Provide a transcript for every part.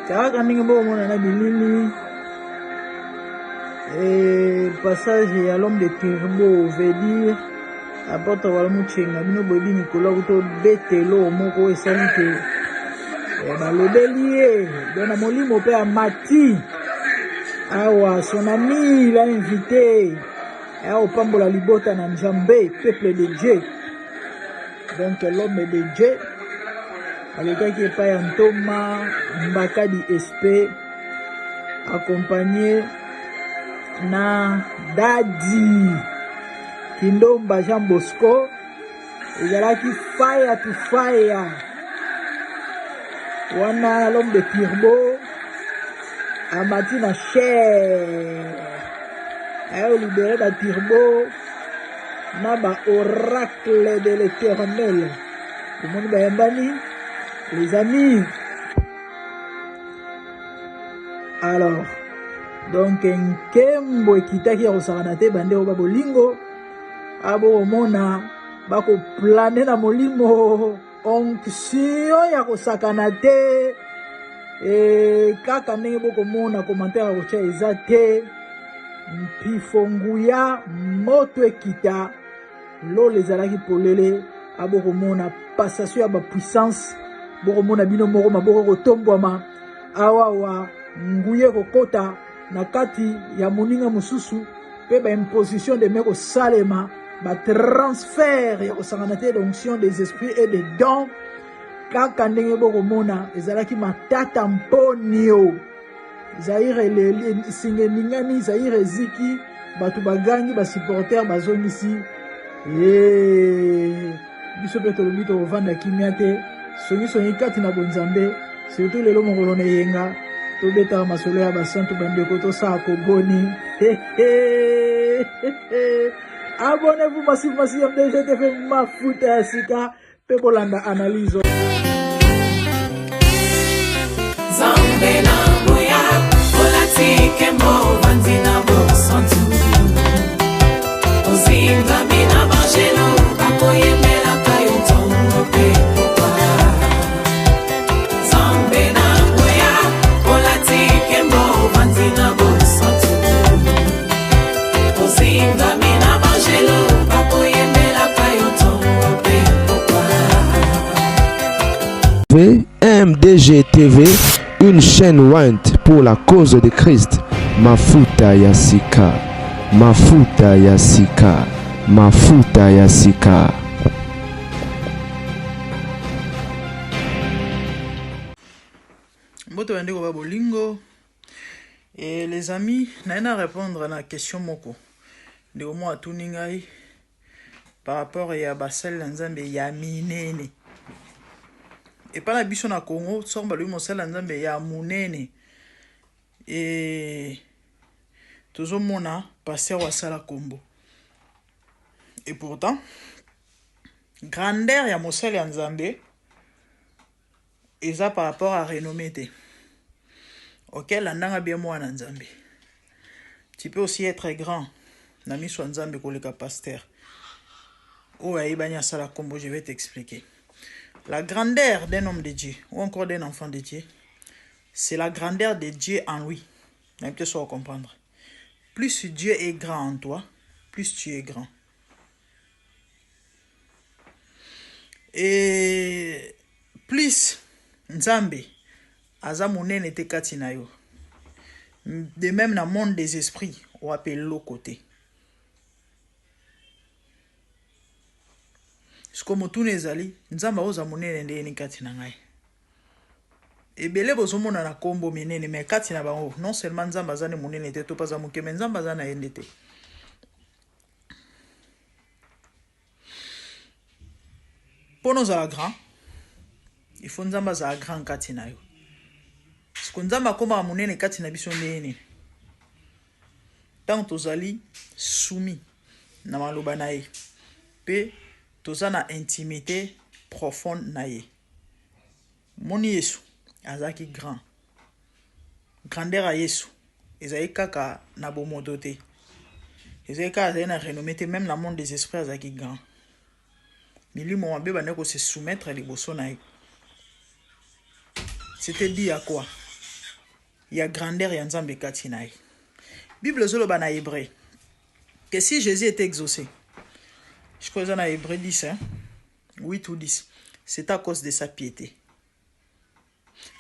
Kaka ndenge bokomona na bilili e passage ya l'homme de turbo veut dire apôtre wala mutshenga bino boyebi mikolo akuti obeta eloko moko esali te eh, balobeli ye don na molimo mpe amati awa son ami l'a invité aya kopambola libota na nzambe peuple de dieu donc l'homme de dieu alekaki epai ya ntoma mbakadi sp accompagné na dadi kindomba jean bosco ezalaki fire to fire wana l'homme de turbo amati na chair aye olibere ba turbo na ba oracle de l'éternel omoni bayambani les amis alors donc nkembo ekitaki ya kosakana te bandeko ba bolingo abokomona bakoplane na molimo onction ya kosakana te e, kaka ndenge bokomona commentaire ya kotya eza te mpifo nguya moto ekita lola ezalaki polele abokomona passation ya bapuissance bokomona bino moko maboko ekotombwama awawa nguya ekokota na kati ya moninga mosusu mpe baimposition de main kosalema batransfert ya kosangana te d'onction des esprits et des dons kaka ndenge bokomona ezalaki matata mponio zaire eleli singa eningani zaire eziki bato bagangi basupporter bazongisi ee biso mpe tolobi tokovanda kimia te songisongi kati na bonzambe surtout lelo mokolo na eyenga tobetaka masolo ya basantu bandeko tosala koboni abonnez-vous massivement sur MDG TV mafuta ya sika mpe bolanda analyse Nzambe na nguya olati nkembo ovandi na bosantu ozingami na banjelu bakoyembelaka yo ntongo mpe pokwa Nzambe na nguya olati nkembo ovandi na bosantu ozingami na banjelu bakoyembelaka yo ntongo mpe pokwa MDG TV, une chaîne ointe pour la cause de Christ. Mafuta ya sika, mafuta ya sika, mafuta ya sika. Mbote bandeko ba bolingo et les amis, naye na répondre na question moko ndeko moko atuni ngai par rapport ya basali na Nzambe ya minene epai na biso na Congo soki balobi mosali na Nzambe ya monene e tozomona pasteur oyo asala kombo et pourtant grandeur ya mosali ya Nzambe eza par rapport à renommée te ok landanga bien mwana nzambe tu peux aussi être grand na miso ya nzambe koleka pasteur oyo ayebani asala kombo je vais t'expliquer la grandeur d'un homme de dieu ou encore d'un enfant de dieu c'est la grandeur de dieu en lui nayebi te soki comprendre plus dieu est grand en toi plus tu es grand Et plus Nzambe aza monene te kati na yo. De même na monde des esprits oa pe eloko te. Sikoyo motuna ezali Nzambe akoza monene ndenge nini kati na ngai? Ebele bozomona na kombo minene mais kati na bango non seulement Nzambe aza nde monene te to pe aza moke mais Nzambe aza na ye nde te. Mpo na ozala grand, il faut Nzambe azala grand kati na yo. Siko Nzambe akomaka monene kati na biso ndenge nini? Ntango tozali soumis na maloba na ye mpe toza na intimité profonde na ye. Moni Yesu azalaki grand. Grandeur ya Yesu ezali kaka na bomoto te. Ezali kaka azali na renommée te, meme na monde des esprits azalaki grand. Milimo mabe bandaki ko se soumettre liboso na ye. C'était dit à quoi? ya grandeur ya Nzambe kati na ye. Bible ezoloba na Hébreu que si Jésus était exaucé, je crois eza na Hébreu 10, hein? 8 ou 10, c'est à cause de sa piété.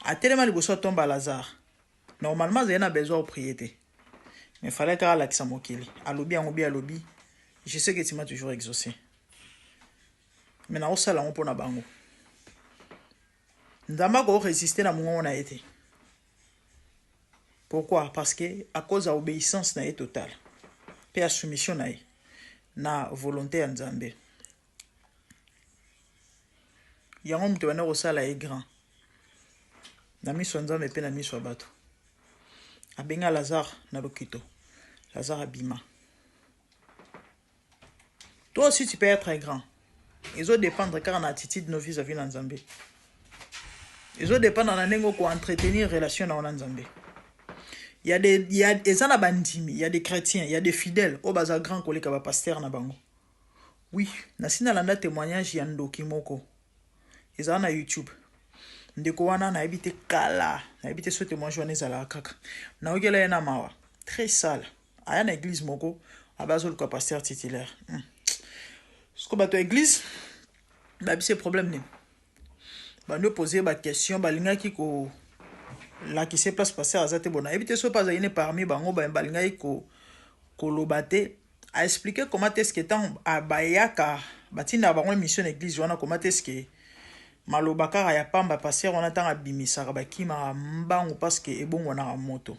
Atelema liboso ya tomba Lazare. Normalement azali na besoin oprier te. Mais fallait kaka alakisa mokili. Alobi yango bi alobi, je sais que tu m'as toujours exaucé. Mais naosala yango mpo na bango. Nzambe ako résister na mongongo na ye te. Pourquoi? Parce que à cause ya obéissance na ye totale mpe ya soumission na ye na volonté ya Nzambe. Yango moto ebanda kosala ye grand na miso ya Nzambe mpe na miso ya bato. Abenga Lazare na lokito. Lazare abima. Toi aussi tu peux être grand. Ezo dépendre kaka na attitude no vis-à-vis na Nzambe. Ezo dépendre na ndenge oko entretenir relation na yo na Nzambe. Il y a des il y a eza na bandimi, il y a des chrétiens, il y a des fidèles oyo baza grand koleka ba pasteur na bango. Oui, nasi nalanda témoignage ya ndoki moko. Ezala na YouTube. Ndeko wana nayebi te kala, nayebi te so témoignage wana ezalaka kaka. Nayokela ye na mawa, très sale. Aya na église moko, abe azoluka pasteur titulaire. Siko bato ya église babise problème nini? Bandi opose ba question, balingaki ko lakisa place pasteur aza te. Bon, nayebi te so mpe azali ne parmi bango balingaki ko koloba te. A expliquer comment est-ce que ntango bayaka batindaka bango mission na église wana, comment est-ce que maloba kaka ya pamba pasteur wana ntango abimisaka bakimaka mbangu parce que ebongwanaka moto.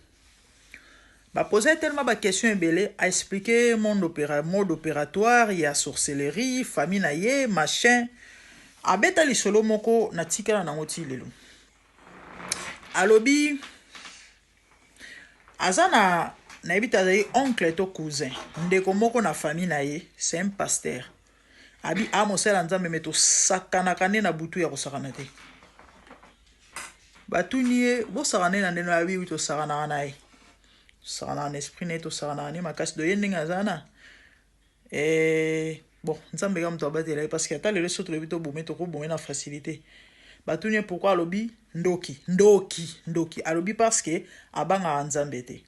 Bapose tellement baquestion ebele, a expliquer monde opéra, mode opératoire ya sorcellerie, famille na ye, machin. Abeta lisolo moko natikala nango ti lelo. Alobi aza na nayebi te azali oncle to cousin, ndeko moko na famille na ye, c'est un pasteur. Abi a mosala Nzambe me tosakanaka nde na butu ya kosakana te. Batuni ye bosakana nde na ndenge abi wi tosakanaka na ye, tosakanaka na esprit na ye, tosakanaka ne makasi do ye ndenge aza na bon, Nzambe kaka moto abatela ye parce que ata lelo so tolobi tobome, tokobome na facilité. Batuni ye pourquoi, alobi ndoki, ndoki, ndoki. Alobi parce que abangaka Nzambe te.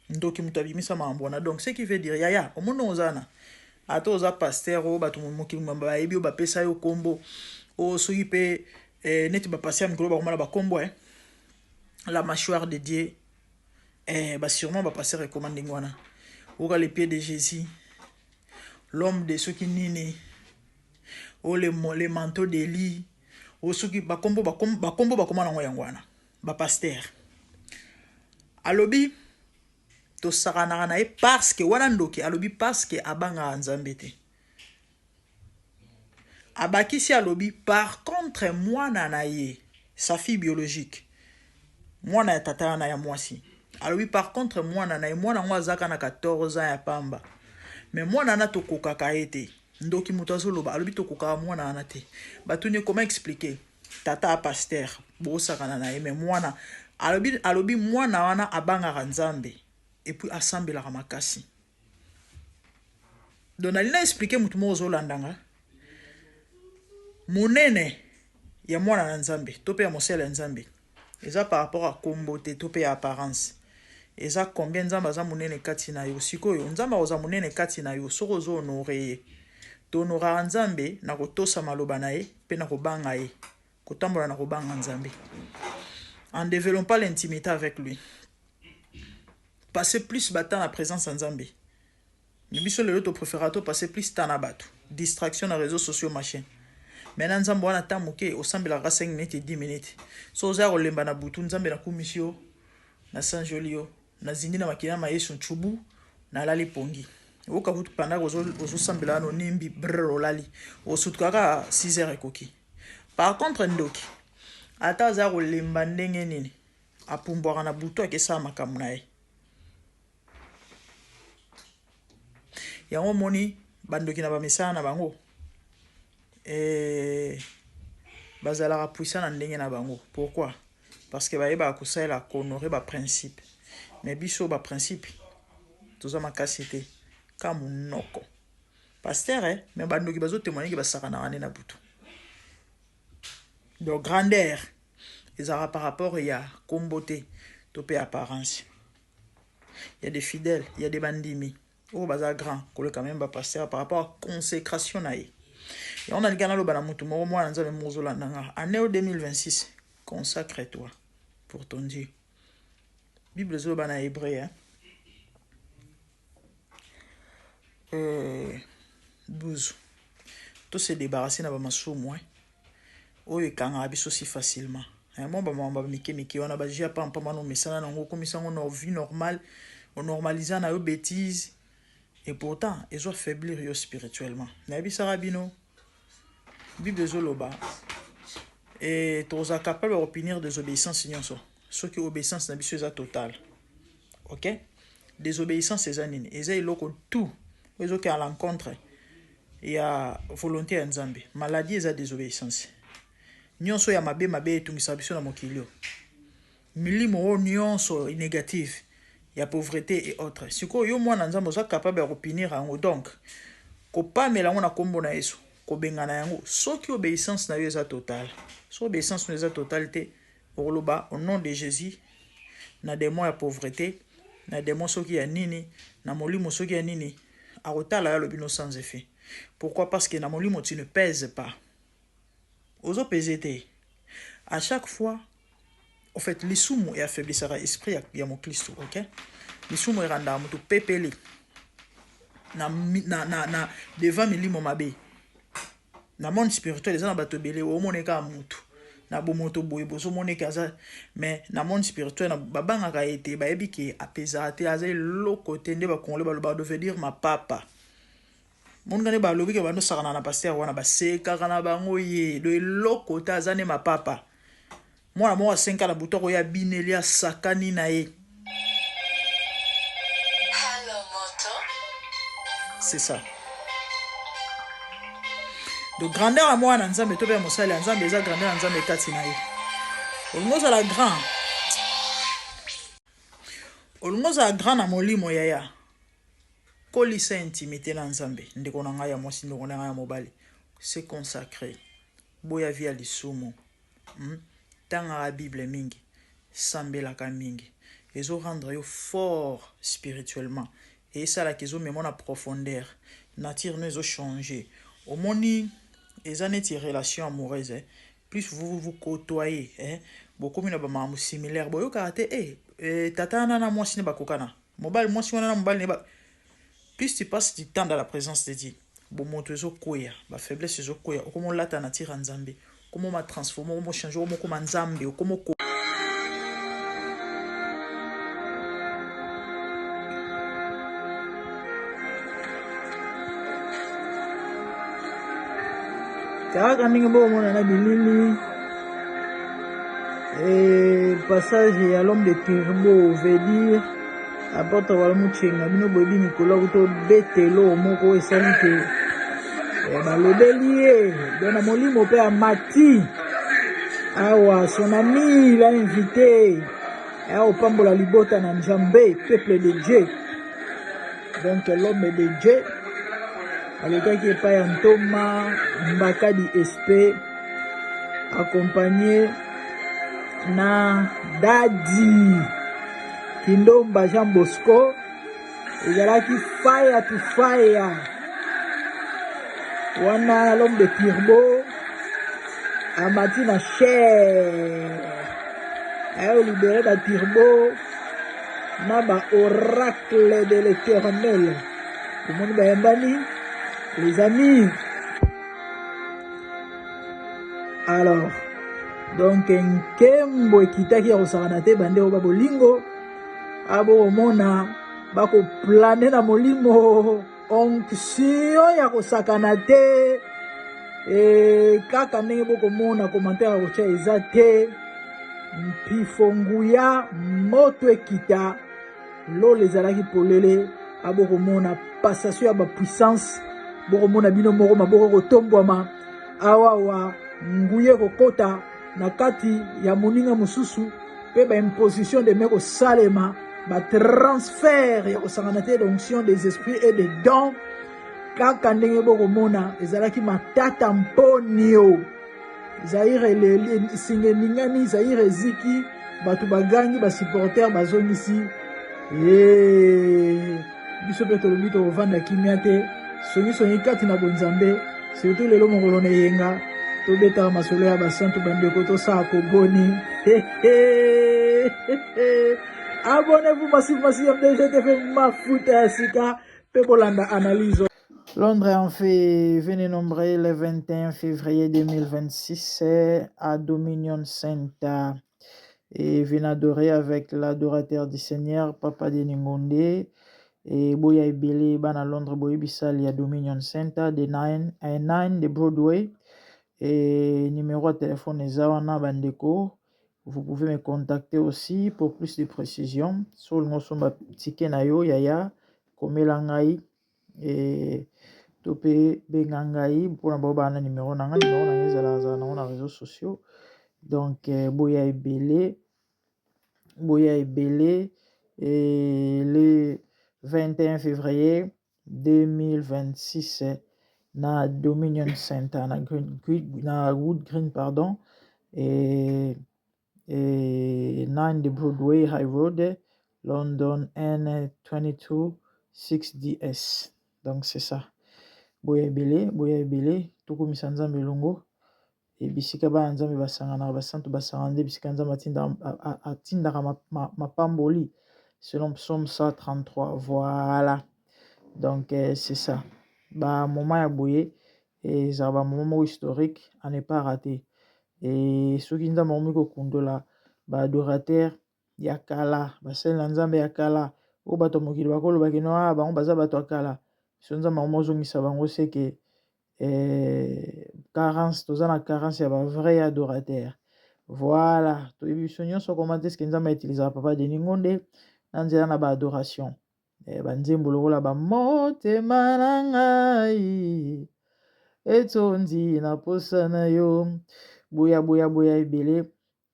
Ndoki moto abimisa makambo wana. Donc ce qui veut dire, yaya, omoni oza na ata oza pasteur oyo bato mokili bayebi oyo bapesa yo nkombo oyo soki mpe neti bapasteur ya mikolo bakomana bakombo la mâchoire de Dieu, basûrement bapasteur ekoma ndenge wana, oyoka le pied de Jésus, l'homme de soki nini oyo le manteau d'Élie oyo soki bakombo bakombo bakoma nango yango wana bapasteur. Alobi tosakanaka na ye parce que wana ndoki. Alobi parce que abangaka Nzambe te. Abakisi alobi par contre mwana na ye, sa fille biologique, mwana ya tata wana ya mwasi, alobi par contre mwana na ye, mwana yango azaka na 14 ans ya pamba, mais mwana wana tokokaka ye te. Ndoki moto azoloba, alobi tokokaka mwana wana te. Batuni comment expliquer tata ya pasteur bosakana na ye, mais mwana, alobi mwana wana abangaka Nzambe et puis asambelaka makasi. Donc nalingi na expliquer motu moko ozolandanga, monene ya mwana na Nzambe to mpe ya mosala ya Nzambe eza par rapport à kombo te to mpe ya apparence, eza combien Nzambe aza monene kati na yo. Sikoyo Nzambe akoza monene kati na yo soki ozohonorer ye. Tohonoraka Nzambe na kotosa maloba na ye mpe na kobanga ye, kotambola na kobanga Nzambe en développant l'intimité avec lui, passer plus batemps na présence ya Nzambe. Mais biso lelo topréféra topasser plus temps na bato, distraction na réseaux sociaux, machin. Maintenant Nzambe wana ta moke osambelaka 5 minutes, 10 minutes, so oza ya kolemba na butu. Nzambe, nakumisi yo, nasanjoli yo, nazindi na makila ma Yesu nchubu, nalali pongi. Oyoka kutu pendant ozosambela wana onimbi brr, olali, osutuka kaka 6 heures ekoki. Par contre ndoki, ata aza kolemba ndenge nini, apumbwaka na butu, akesala makambo na ye. Yango omoni bandoki na bamisala na bango bazalaka puissant na ndenge na bango. Pourquoi? Parce que bayebaka kosalela, kohonorer baprincipe. Mais biso baprincipe toza makasi te, ka monoko pasteur mais bandoki bazotémoigner ke basakanaka nde na butu. Donc grandeur ezalaka par rapport ya kombo te. to mpe apparence. Il y a des fidèles, il y a des bandimi oyo baza grand koleka meme bapasteur par rapport à consécration na ye. Yango nalingi naloba na motu moko, mwana Nzambe moko ozolanda nga, année 2026, consacre toi pour ton Dieu. Bible ezoloba na hébreu, hein? 12, to se débarrasser na bamasumu, hein? Oyo ekangaka biso si facilement. Mwa bamama mike mike wana bajia pampamba na omesana nango, okomisa yango na vie normale, onormalisa na yo bêtise, et pourtant ezo affaiblir yo spirituellement. Nayebisaka bino, Bible ezoloba e toza capable ya kopunir désobéissance nyonso soki obéissance na biso eza totale. Ok, désobéissance eza nini? Eza eloko tout oyo ezokende à l'encontre ya volonté ya Nzambe. Maladie eza désobéissance. Nyonso ya mabe mabe etungisaka biso na mokili oyo, milimo oyo nyonso négative ya pauvreté et autres, sikoyo yo mwana Nzambe oza capable ya kopunir yango, donc kopamela yango na nkombo na Yesu, kobengana yango soki obéissance na yo eza totale. Soki obéissance na yo eza totale te, okoloba au nom de Jésus na démon ya pauvreté, na démon soki ya nini, na molimo soki ya nini, akotala yo, alobi no, sans effet. Pourquoi? Parce que na molimo tu ne pèses pas, ozopese te. À chaque fois, en fait, lisumu eaffaiblisaka esprit ya moklisto. Ok, lisumu erandaka moto pepele na devant milimo mabe na monde spirituel. Eza na bato ebele omona kaka motu na bomoto boye, bozomoneka aza, mais na monde spirituel babangaka ye te, bayebi ke apezaka te, aza eloko te. Nde bakongole balobaka, do veut dire mapapa moninga nde balobi ke bandosakana na pasteur wana, basekaka na bango ye do eloko te, aza nde mapapa. Mwana moko asenka na butu, akoya bineli, asakani na ye. Hello, moto. C'est ça. Donc grandeur ya mwana Nzambe to mpe ya mosali ya Nzambe eza grandeur ya Nzambe kati na ye. Olingi ozala grand, olingi ozala grand na molimo, yaya, kolisa intimité na Nzambe. Ndeko na ngai ya mwasi, ndeko na ngai ya mobali, se consacre, boya vie ya lisumu, Tangaka Bible mingi, sambelaka mingi, ezorendre yo fort spirituellement, esalaka ezomema na profondeur, nature no ezochange. Omoni, eza neti relation amoureuse, eh? Plus vous vous côtoyez, eh? Bokomi na bamakambo similaire, boyokaka te, eh, eh, tata wana na mwasi ne bakokana, mobali mwasi wana na mobali ne ba... Plus tu passes du temps dans la présence de Dieu, bomoto ezokwea, bafaiblesse ezokwea, okomolata nature ya Nzambe, okomoma transforme, okomochange, okomokoma Nzambe, okomo kaka ndenge bokomona na bilili. E passage ya l'homme de turbo, veut dire apôtre wala Mutshenga. Bino boyebi, mikolo akuti obetelo moko esali ke balobeli ye don na molimo mpe amati awa. Son ami l'a invité aopambola libota na Nzambe, peuple de Dieu. Donc l'homme de Dieu alekaki epai ya ntoma Mbakadi SP, accompagné na Dadi Kindomba Jean Bosco. Ezalaki fire to fire wana. L'homme de turbo amati na chair, ayo libere baturbo na baoracle de l'Éternel. Omoni, bayambani, les amis. Alors donc nkembo ekitaki ya kosakana te. Bandeko ba bolingo, abokomona bakoplane na molimo, onction ya kosakana te. E, kaka ndenge bokomona, commentaire ya kotya eza te. Mpifo, nguya, moto ekita, lola ezalaki polele. Abokomona passation ya bapuissance, bokomona bino moko, maboko kotombwama awawa, nguya ekokota na kati ya moninga mosusu, mpe baimposition de main kosalema, batransfert ya kosangana te, d'onction des esprits et des dons. Kaka ndenge bokomona, ezalaki matata mponio. Zaire eleli, singa eningani, Zaire eziki. Bato bagangi, ba supporters bazongisi. Ee, biso mpe tolobi tokovanda kimia te, songisongi kati na bonzambe, surtout lelo mokolo na eyenga, tobetaka masolo ya basantu bandeko, tosala koboni. Abonnez-vous massivement sur MDG TV Mafuta ya sika mpe bolanda analyse. Londres en fait venez nombreux le 21 février 2026 à Dominion Center et venez adorer avec l'adorateur du Seigneur Papa Denis Ngonde et boya ebele bana Londres boyebi salle ya Dominion Center de 9 à 9 de Broadway et numéro ya téléphone eza wana bandeko. Vous pouvez me contacter aussi pour plus de précisions. So olingi osomba ticket na yo yaya, komela ngai e to mpe benga ngai mpona bao baa na numéro na ngai. Numéro na ngai ezalaka zala nango na réseaux sociaux. Donc boya ebele, boya ebele et le 21 février 2026 na Dominion Center na Green, na Wood Green pardon et 9 de Broadway High Road, London N22 6DS. Donc c'est ça, boya ebele, boya ebele, tokomisa Nzambe elongo. E bisika bana Nzambe basanganaka, basantu basangana nde bisika Nzambe atindaka mapamboli selon Psaume 133. Voilà, donc c'est ça, bamoment ya boye ezala bamoment moko historique à ne pas rater. E soki Nzambe akomi kokundola baadorateur ya kala, basali na Nzambe ya kala oyo bato ya mokili bakolobaki no ah, bango baza bato ya kala, so Nzambe akomi ozongisa bango, seke carence, toza na carence ya bavrai adorateur. Voilà, toyebi biso nyonso comment est-ce que Nzambe autilisaka Papa Denis Ngonde na nzela na baadoration, banzembo lokola bamotema na ngai etondi na posa na yo. Boya, boya, boya ebele,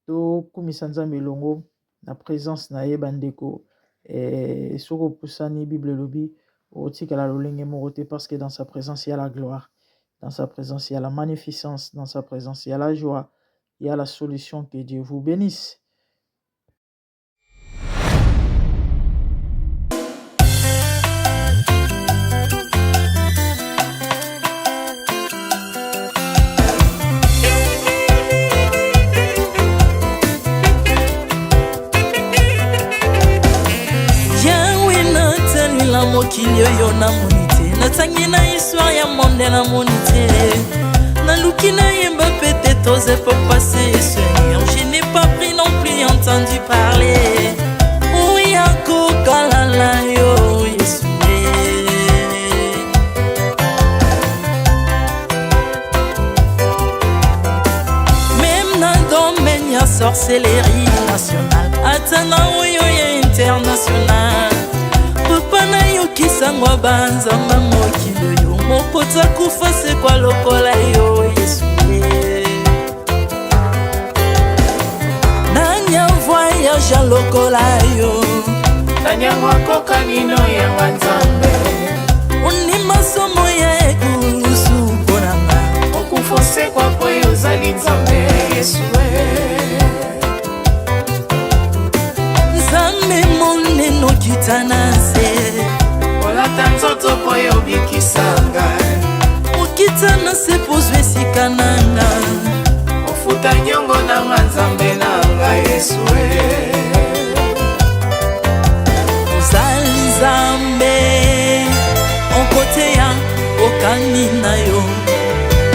tokumisa Nzambe elongo na présence na ye bandeko. Soki opusani, Bible elobi otikala lolenge moko te, parce que dans sa présence il y a la gloire, dans sa présence il y a la magnificence, dans sa présence il y a la joie, il y a la solution. Que Dieu vous bénisse. Yawe, natalela mokili oyo, namoni te. Natangi na histoire ya monde, namoni te. Naluki nayemba peut-être aux époques passées, Seigneur, je n'ai pas pris non plus entendu parler oya kokalala yo Yesu. Même na domaine ya sorcellerie nationale, ata na oyo ya international, papa, nayokisango banzamba mokili oyo moko takufa sekwa lokola yo Yesu. Nani avoyage lokola yo? Nani yango akokani no yanga Nzambe? Ondima somo ya ekulusu mpo na nga. Okufa osekwa po yo ozali Nzambe, Yesu. Nzambe monene, okita na nse. Olata nzoto po yo obikisa ngai. Okita na se po ozwa esika na nga. Ofuta nyongo na nga, Nzambe na ngai Yesu. Ozali Nzambe okoteya okani na yo,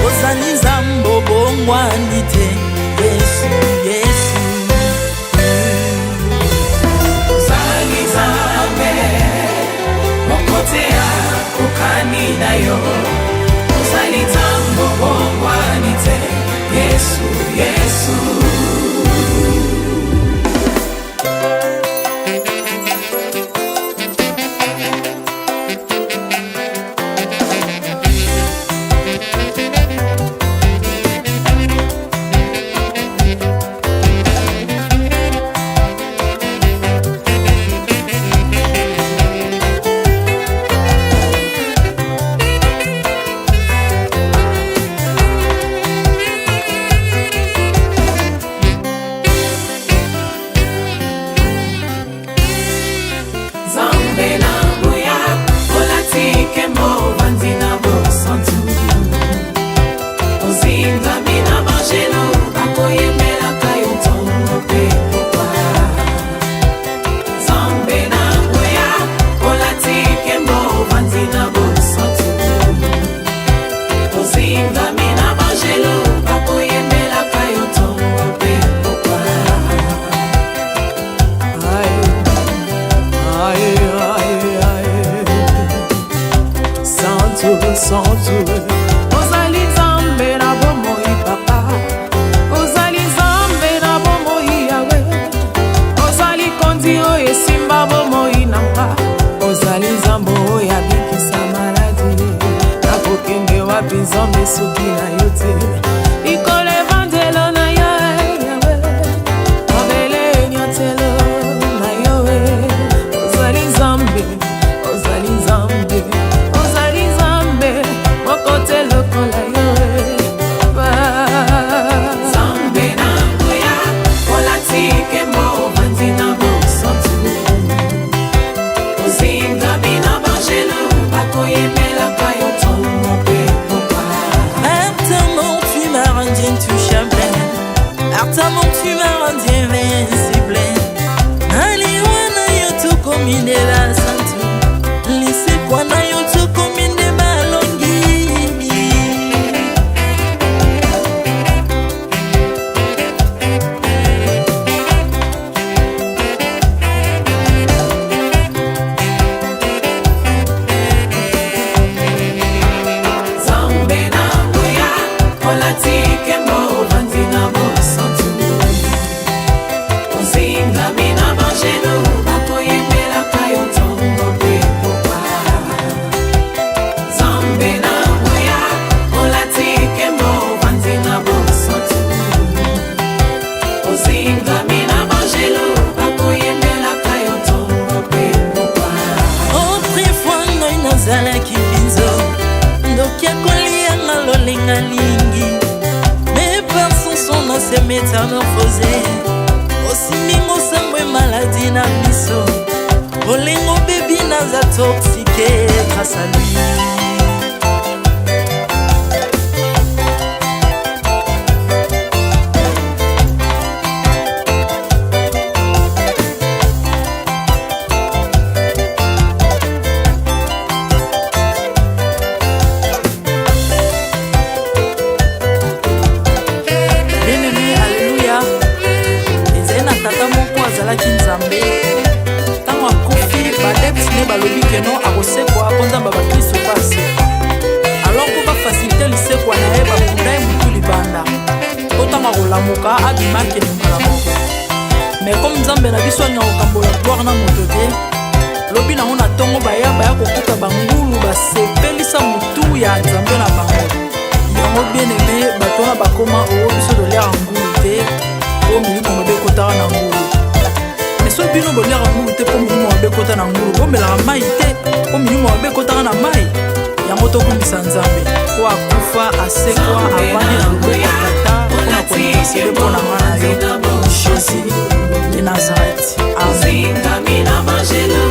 ozali Nzambe obongwani te, Yesu, Yesu. Ozali Nzambe mokoteya kokani na yo, ozali Nzambe obongwani te, Yesu, Yesu. Bosantu, ozali Nzambe na bomoi, Papa, ozali Nzambe na bomoi, Yawe, ozali kondi oyo esimba bomoi na nga, ozali Nzambe oyo abikisa maladi. Nakokende wapi, Nzambe, soki na yo te? Likolo evandelo na yo, Yawe, mabele enyatelo na yo. Ozali Nzambe, ozali Nzambe, ozali Nzambe moko te lokola yo. Nzambe na nguya, olati nkembo, ovandi na bosantu, ozingami na bangelu, bakoyembelaka yo ntongo mpe pokwa. Par ta mort, tu m'as rendu intouchable. Par ta mort, tu m'as rendu invincible. Aliwa na yo tokomi nde basantu. Lisekwa na yo tokomi nde balongi. Nzambe na nguya, olati nkembo, ovandi na bosantu, ozingami na bangelu, bakoyembelaka yo ntongo mpe pokwa. Nzambe na nguya, olati nkembo, ovandi na bosantu, ozingami na bangelu, bakoyembelaka yo ntongo mpe pokwa. Autrefois ngai nazalaki mbinzo, ndoki akolianga lolenga lingi, mais par son sang na se métamorphosé. Osimbingo sango maladie na miso, bolingo bebi, naza toxique grâce à lui. Bien-aimé, alleluya. Ezali na tata moko azalaki Nzambe. Ntango akufi, baadeptes ne balobi que non, akosekwa mpo Nzambe ya bakristo mpe asekwa. Alors mpo bafaciliter lisekwa na ye, bakunda ye motu libanda, mpo ntango akolamuka abima, akende mbala moko. Mais comme Nzambe na biso alinga kokambola gloire na moto te, lobi nango na ntongo baya kokuta bangulu basepelisa motu ya Nzambe na bango. Yango, bien aimé, bato wana bakoma oo biso toliaka ngulu te mpo milimo mabe ekotaka na ngulu. Mais so bino boliaka ngulu te mpo milimo mabe ekota na ngulu, bomelaka mai te mpo milimo mabe ekotaka na mai. Yango tokumbisa Nzambe po akufa, asekwa, avandi na loboko ya Tata mpona kointercéder mpo na nga na yo. Jésus de Nazareth, amen. Ozingami na bangelu.